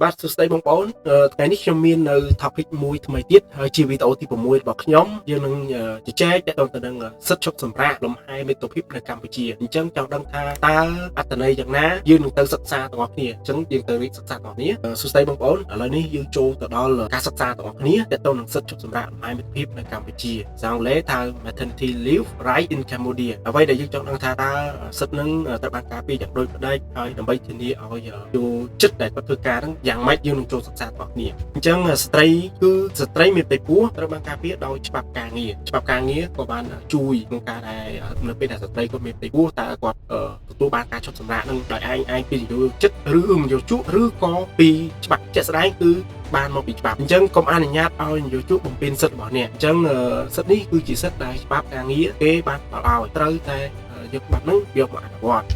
បាទសួស្តីបងប្អូនថ្ងៃនេះខ្ញុំមាននៅ topic មួយថ្មីទៀតហើយជាវីដេអូទី6របស់ខ្ញុំយើងនឹងជជែកទាក់ទងទៅនឹងសិទ្ធិឈប់សម្រាកលំហែមាតុភាពនៅកម្ពុជាអញ្ចឹងចង់ដឹងថាតើអត្ថន័យយ៉ាងណាយើងនឹងទៅសិក្សាទាំងអស់គ្នាអញ្ចឹងយើងទៅរៀនសិក្សាទាំងអស់គ្នាសួស្តីបងប្អូនឥឡូវនេះយើងចូលទៅដល់ការសិក្សាទាំងអស់គ្នាទាក់ទងនឹងសិទ្ធិឈប់សម្រាកលំហែមាតុភាពនៅកម្ពុជាអង់គ្លេសថា maternity leave right in Cambodia អ្វីដែលយើងចង់ដឹងថាតើសិទ្ធិនឹងត្រូវបានការពារយ៉ាងដូចម្ដេចហើយដើម្បីធានាឲ្យយោចិត្តដែលគាត់ធ្វើការហ្នឹងយ៉ាងម៉េចយើងនឹងចូលសិក្សាទាំងអស់គ្នាអញ្ចឹងស្ត្រីគឺស្ត្រីមានផ្ទៃពោះត្រូវបានការពារដោយច្បាប់ការងារច្បាប់ការងារក៏បានជួយក្នុងការដែលនៅពេលដែលស្ត្រីគាត់មានផ្ទៃពោះតើគាត់ទទួលបានការឈប់សម្រាកនឹងដោយឯងឯងពីយោចិត្តឬមិនយោជកឬក៏ពីច្បាប់ជាក់ស្ដែងគឺបានមកពីច្បាប់អញ្ចឹងកុំអនុញ្ញាតឲ្យនយោជកបំពេញសិទ្ធិរបស់អ្នកអញ្ចឹងសិទ្ធិនេះគឺជាសិទ្ធិដែលច្បាប់ការងារគេបានផ្ដល់ឲ្យត្រូវតែយកច្បាប់ហ្នឹងយកមកអនុវត្ត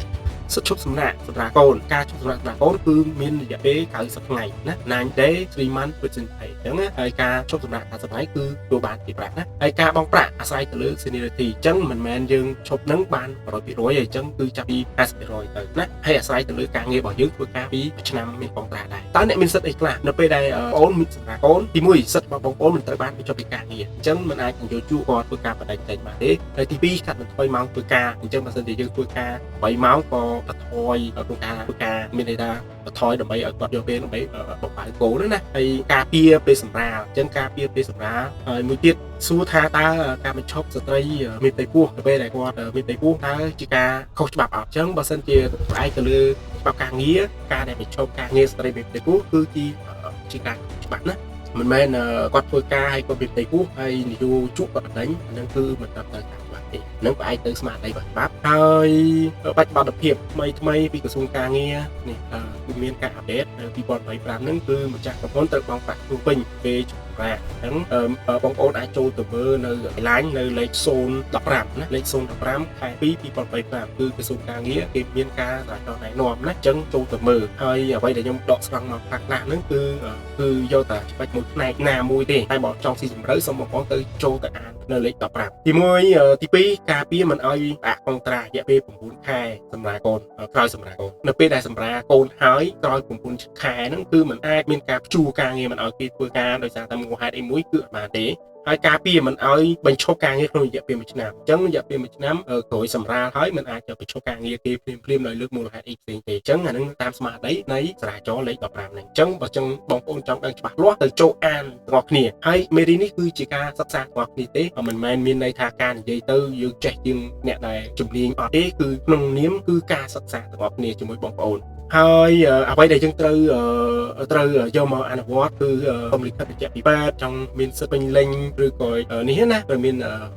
សិទ្ធិឈប់សម្រាកសម្រាប់កូនការឈប់សម្រាកសម្រាប់កូនគឺមានរយៈពេល90ថ្ងៃណា9 day 3 month within pay អញ្ចឹងណាហើយការឈប់សម្រាក90ថ្ងៃគឺទទួលបានជាប្រាក់ណាហើយការបង់ប្រាក់អាស្រ័យទៅលើ seniority អញ្ចឹងមិនមែនយើងឈប់នឹងបាន100%ទេអញ្ចឹងគឺចាប់ពី50%ទៅណាហើយអាស្រ័យទៅលើការងាររបស់យើងធ្វើការពីឆ្នាំមានកុងត្រាដែរតើអ្នកមានសិទ្ធិអីខ្លះនៅពេលដែលបងអូនមានសម្រាប់កូនទី1សិទ្ធិរបស់បងប្អូនមិនត្រូវបានបញ្ចុះពីការងារអញ្ចឹងមិនអាចនយោជកគាត់ធ្វើការបដិសេធបានទេហើយទី2កាត់បន្ថយម៉ោងធ្វើការអញ្ចឹងបើសិនជាយើងធ្វើការ8ម៉ោងក៏បន្ថយក្នុងការធ្វើការមានន័យថាបន្ថយដើម្បីឲ្យគាត់យកពេលដើម្បីបបើកូនណាហើយការពារពេលសម្រាលអញ្ចឹងការពារពេលសម្រាលហើយមួយទៀតសួរថាតើការបញ្ឈប់ស្ត្រីមានផ្ទៃពោះទៅពេលដែលគាត់មានផ្ទៃពោះតើជាការខុសច្បាប់អត់អញ្ចឹងបើសិនជាផ្អែកទៅលើច្បាប់ការងារការដែលបញ្ឈប់ការងារស្ត្រីមានផ្ទៃពោះគឺជាជាការច្បាប់ណាមិនមែនគាត់ធ្វើការឲ្យគាត់មានផ្ទៃពោះហើយនយោជកគាត់បណ្ដេញអានឹងគឺមិនត្រឹមត្រូវតាមច្បាប់ទេនឹងផ្អែកទៅស្មារតីរបស់ច្បាប់ហើយបច្ចុប្បន្នភាពថ្មីថ្មីពីក្រសួងការងារនេះគឺមានការ update នៅ2025ហ្នឹងគឺម្ចាស់ក្រុមហ៊ុនត្រូវបង់ប្រាក់ឈ្នួលពេញពេលសម្រាកអញ្ចឹងបងប្អូនអាចចូលទៅមើលនៅ line នៅលេខ015ណាលេខ015ខែ2 2025គឺក្រសួងការងារគេមានការចោះណែនាំណាអញ្ចឹងចូលទៅមើលហើយអ្វីដែលខ្ញុំដកស្រង់មកខ្លះខ្លះហ្នឹងគឺគឺយកតែច្បាច់មួយផ្នែកណាមួយទេតែបើចង់ស៊ីជម្រៅសូមបងប្អូនទៅចូលទៅអាននៅលេខ15ទី1ទី2ការពារមិនឲ្យផ្អាកកុងត្រារយៈពេល9ខែសម្រាប់កូនក្រោយសម្រាប់កូននៅពេលដែលសម្រាប់កូនហើយក្រោយ9ខែហ្នឹងគឺមិនអាចមានការព្យួរការងារមិនឲ្យគេធ្វើការដោយសារតែមូលហេតុអីមួយគឺអត់បានទេហើយការពារមិនឲ្យបញ្ឈប់ការងារក្នុងរយៈពេល1ឆ្នាំអញ្ចឹងរយៈពេល1ឆ្នាំក្រោយសម្រាលហើយមិនអាចបញ្ឈប់ការងារគេភ្លាមភ្លាមដោយលើកមូលហេតុអីផ្សេងទេអញ្ចឹងអានឹងតាមស្មារតីនៃសារាចរលេខ15ហ្នឹងអញ្ចឹងបើចឹងបងប្អូនចង់ដឹងច្បាស់លាស់ទៅចូលអានទាំងអស់គ្នាហើយមេរៀននេះគឺជាការសិក្សាទាំងអស់គ្នាទេមិនមែនមានន័យថាការនិយាយទៅយើងចេះជាងអ្នកដែលជំនាញអត់ទេគឺក្នុងនាមគឺការសិក្សាទាំងអស់គ្នាជាមួយបងប្អូនហើយអ្វីដែលយើងត្រូវត្រូវយកមកអនុវត្តគឺកុំលិខិតបញ្ជាក់ពីពេទ្យចង់មានសិទ្ធិពេញលេញឬក៏នេះណាត្រូវមាន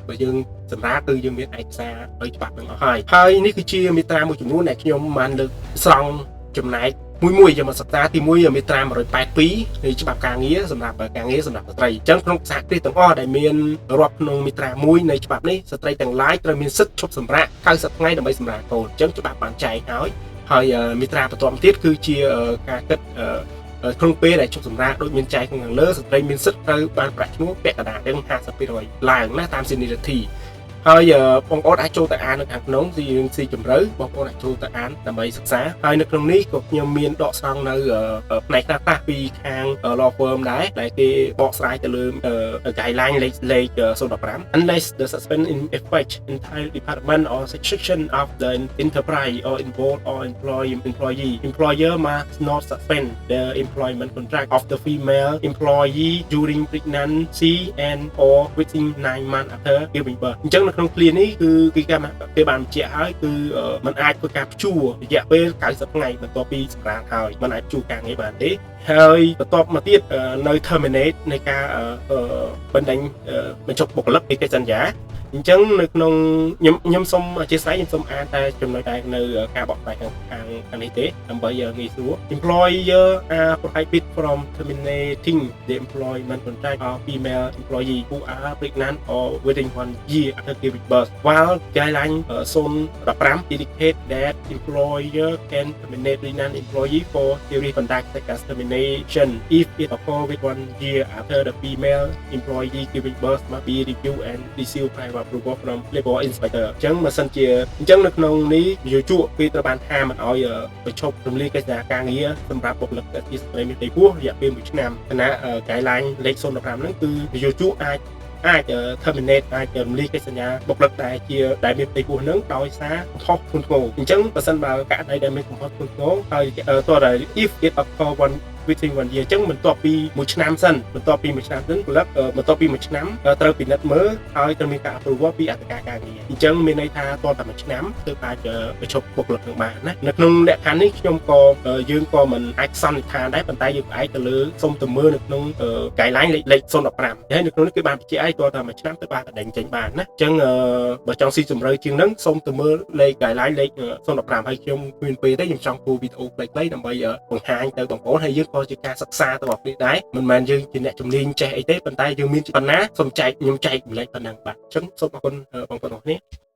បើយើងសម្រាប់គឺយើងមានឯកសារឲ្យច្បាប់នឹងអស់ហើយហើយនេះគឺជាមាត្រាមួយចំនួនដែលខ្ញុំបានលើកស្រង់ចំណែកមួយមួយយកមកសិក្សាទី1មាត្រា182នៃច្បាប់ការងារសម្រាប់ការងារសម្រាប់ស្ត្រីអញ្ចឹងក្នុងសហគ្រាសទាំងអស់ដែលមានរាប់ក្នុងមាត្រា1នៃច្បាប់នេះស្ត្រីទាំងឡាយត្រូវមានសិទ្ធិឈប់សម្រាក90ថ្ងៃដើម្បីសម្រាលកូនអញ្ចឹងច្បាប់បានចែងហើយហើយមាត្រាបន្ទាប់ទៀតគឺជាការគិតក្នុងពេលដែលជប់សម្រាកដូចមានចែងក្នុងខាងលើស្ត្រីមានសិទ្ធិត្រូវបានប្រាក់ឈ្នួលពាក់កណ្ដាលទាំង50%ឡើងណាតាម seniority ហើយបងប្អូនអាចចូលទៅអាននៅខាងក្នុងស៊ីរឿងស៊ីជម្រៅបងប្អូនអាចចូលទៅអានដើម្បីសិក្សាហើយនៅក្នុងនេះក៏ខ្ញុំមានដកស្រង់នៅផ្នែកខ្លះៗពីខាង law firm ដែរដែលគេបកស្រាយទៅលើ guideline លេខលេខ015 Unless the suspend in effect entire department or section of the enterprise or involve all employee, employer must not suspend the employment contract of the female employee during pregnancy and or within 9 months after giving birth អញ្ចឹងនៅក្នុងឃ្លានេះគឺគេគេបានបញ្ជាក់ហើយគឺมันអាចធ្វើការព្យួររយៈពេល90ថ្ងៃបន្ទាប់ពីសម្រាលហើយมันអាចព្យួរការងារបានទេហើយបន្ទាប់មកទៀតនៅ terminate នៃការបណ្ដេញបញ្ចុះបុគ្គលិកពីកិច្ចសន្យាអញ្ចឹងនៅក្នុងខ្ញុំខ្ញុំសូមអធិស្ឋានខ្ញុំសូមអានតែចំណុចតែនៅការបកស្រាយខាងខាងខាងនេះទេដើម្បីងាយស្រួល Employer are prohibited from terminating the employment contract of female employee who are pregnant or within one year after giving birth, while guideline 015 indicate that employer can terminate pregnant employee for serious conduct such as termination if it occur with one year after the female employee giving birth must be reviewed and receive prior approval from labor inspector អញ្ចឹងបើសិនជាអញ្ចឹងនៅក្នុងនេះនិយោជកគេត្រូវបានហាមមិនឲ្យបញ្ឈប់រំលាយកិច្ចសន្យាការងារសម្រាប់បុគ្គលិកជាស្ត្រីមានផ្ទៃពោះរយៈពេល1ឆ្នាំខណៈ guideline លេខ015ហ្នឹងគឺនិយោជកអាចអាច terminate អាចរំលាយកិច្ចសន្យាបុគ្គលិកដែលជាដែលមានផ្ទៃពោះនឹងដោយសារកំហុសធ្ងន់ធ្ងរអញ្ចឹងបើសិនបើករណីដែលមានកំហុសធ្ងន់ធ្ងរហើយតើតែ if it occur one within one year អញ្ចឹងបន្ទាប់ពីមួយឆ្នាំសិនបន្ទាប់ពីមួយឆ្នាំសិនផលិតបន្ទាប់ពីមួយឆ្នាំត្រូវពិនិត្យមើលហើយត្រូវមានការ approval ពីអធិការការងារអញ្ចឹងមានន័យថាតតែមួយឆ្នាំទើបអាចបញ្ឈប់បុគ្គលិកនឹងបានណានៅក្នុងលក្ខខណ្ឌនេះខ្ញុំក៏យើងក៏មិនអាចសន្និដ្ឋានដែរប៉ុន្តែយើងផ្អែកទៅលើសុំទៅមើលនៅក្នុង guideline លេខ015ហើយនៅក្នុងនេះគឺបានបញ្ជាក់ឲ្យតតែមួយឆ្នាំទើបអាចបណ្ដេញចេញបានណាអញ្ចឹងបើចង់ស៊ីជម្រៅជាងហ្នឹងសូមទៅមើលលេខ guideline លេខ015ហើយខ្ញុំគ្មានពេលទេខ្ញុំចង់ធ្វើវីដេអូខ្លីៗដើម្បីបង្ហាញទៅបងប្អូនហើយយើងក៏ជាការសិក្សាទៅដល់គ្នាដែរមិនមែនយើងជាអ្នកជំនាញចេះអីទេប៉ុន្តែយើងមានប៉ុណ្ណាសូមចែកខ្ញុំចែករំលែកប៉ុណ្ណឹងបាទអញ្ចឹងសូមអរគុណបងប្អូនទាំងអស់គ្នា។